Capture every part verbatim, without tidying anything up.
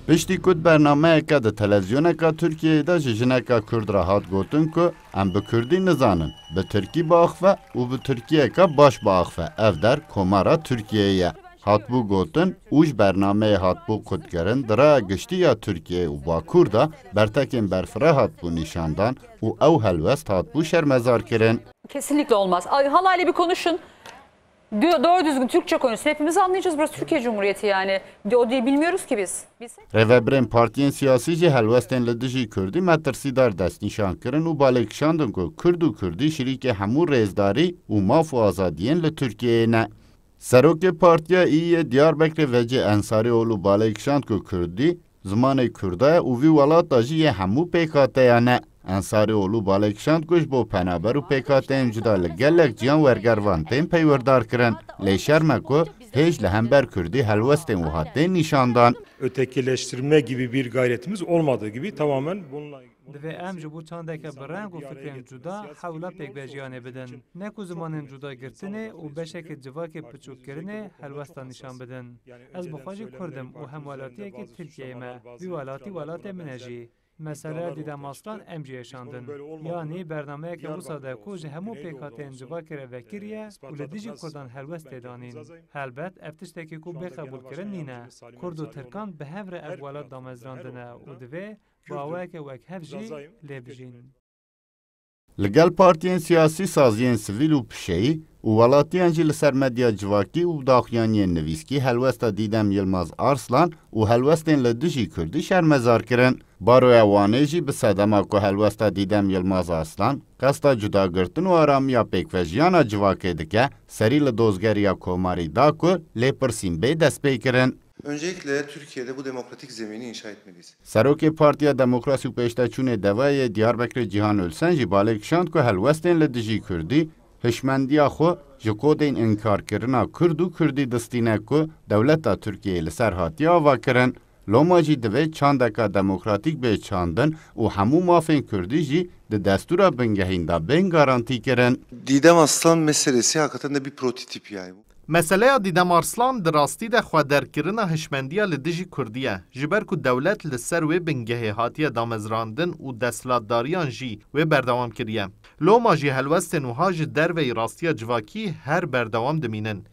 Piştî ku di bernameyeke di televîzyoneka Tirkiyeyê de ji jineka Kurd re hat gotin ku em bi Kurdî nizanin, bi Tirkî biaxife û bi Tirkiyeke baş biaxife, ev der Komara Tirkiyeyê ye. Hatbû gotin û ji bernameyê hatbû qutkirin, di raya giştî ya Tirkiyeyê û Bakur de bertekên berfireh hatbû nîşandan û ew helwest hatbû şermezarkirin. Kesinlikle olmaz. Ay, halayla bir konuşun. Dö- Doğru düzgün Türkçe konuşsun. Hepimiz anlayacağız. Burası Türkiye Cumhuriyeti yani. O diye bilmiyoruz ki biz. Bilsek Rêvebirên partiyên siyasî jî helwestên li dijî Kurdî metirsîdar destnîşan kirin û balê kişandin ku Kurd û Kurdî şirîkê hemû rêzdarî û maf û azadiyên li Tirkiyeyê ne. Serokê Partiya Î yê Diyarbekirê Vecî Ensarîoglu balê kişand ku Kurdî zimanê Kurda ye û vî welata jî yê hemû pêkhateyan e. Ensarîoglu balê kişand ku ji bo penaber û pêkhateyên cuda li gelek ciyan wergervan tên peywirdarkirin. Lê şerm e ku hêj li hember Kurdî helwestên wiha tên nîşandan. Ötekileştirme gibi bir gayretimiz olmadığı gibi tamamen bununla Divê em ji bo çandeke bi reng û fikrên cuda hewla pêkvejiyanê bidin. Ne ku zimanên cuda girtinê û beşeke civakê piçûkkirinê helwesta nîşan bidin. Ez bi xwe jî Kurd im û hemwelatiyekî Tirkiyeyê me. Vî welatî welatê min e jî. Meseleya Dîdem Aslan em jî êşandin. Yanî bernameyeke wisa de ku ji hemû pêkhateyên civakê re vekirî ye û li dijî Kurdan helwest tê danîn. Helbet ev tiştekî ku bê qebûlkirin nîne. Kurd û Tirkan bi hev re ev welat damezrandine û divê bi awayeke wekhev jî lê bijîn. Li gel partiyên siyasî, saziyên sivîl û pişeyî û welatiyan jî li ser medya civakî û daxuyaniyên nivîskî helwesta Dîdem Yilmaz Arslan û helwestên li dijî Kurdî şermezar kirin. Baroya Wanê jî bi sedema ku helwesta Dîdem Yilmaz Arslan qesta cudagirtin û aramiya pêkvejiyana civakê dike, serî li dozgeriya komarî da ku lêpirsîn bê destpêkirin. Öncelikle Türkiye'de bu demokratik zemini inşa etmeliyiz. Serokê Partiya Demokrasî û Pêşteçûnê Devayê Diyarbekirê Cîhan Ölsen jî balê kişand ku helwestên li dijî Kurdî hişmendiya xwe ji kodên înkarkirina Kurd û Kurdî distîne ku dewleta Tirkiyeyê li ser hatiye avakirin. Loma jî divê çandeka demokratîk bê çandin û hemû mafên Kurdî jî di destûra bingehîn de bên garantîkirin. Didem Aslan meselesi hakikaten de bir prototip yani. Meseleya Dîdem Arslan di rastî de xwederkirina hişmendiya li dijî Kurdî ye. Ji ber ku dewlet li ser wê bingehê hatiye damezrandin û desthilatdariyan jî wê berdewam kiriye. Loma jî helwestên wiha ji derveyî rastiya civakî her berdewam dimînin.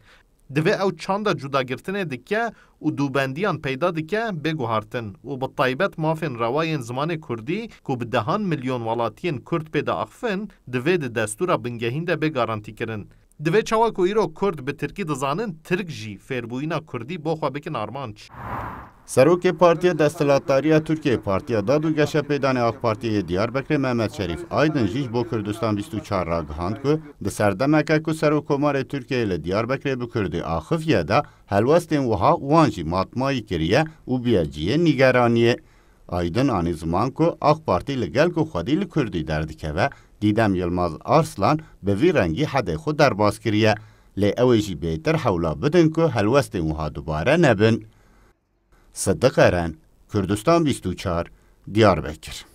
Divê ew çanda cudagirtinê dike û dûbendiyan peyda dike bê guhartin û bi taybet mafên rewa yên zimanê Kurdî ku bi dehan milyon welatiyên Kurd pê diaxifin, divê di destûra bingehîn de bê garantîkirin. Divê çawa ku îro Kurd bi Tirkî dizanin, Tirk jî fêrbûyîna Kurdî bo xwe bikin armanc. Serokê Partiya Desthilatdariya Tirkiyeyê, Partiya Dad û Geşepêdanê AK Partiyê yê Diyarbekirê Mehmet Şerîf Aydin jî ji bo Kurdistan bîst û çar ragihand ku di serdemeke ku Serokkomarê Tirkiyeyê li Diyarbekirê bi Kurdî axifiye de helwestên wiha wan jî matmayî kiriye û bûye cihê nîgeraniyê. Aydin anî ziman ku AK Partî li gel ku xwedî li Kurdî derdikeve, Dîdem Yilmaz Arslan bi vî rengî hedê xwe derbas kiriye. Lê ew ê jî bêtir hewla bidin ku helwestên wiha dubare nebin. Sidiq Eren, Kurdistan bîst û çar, Diyarbekir.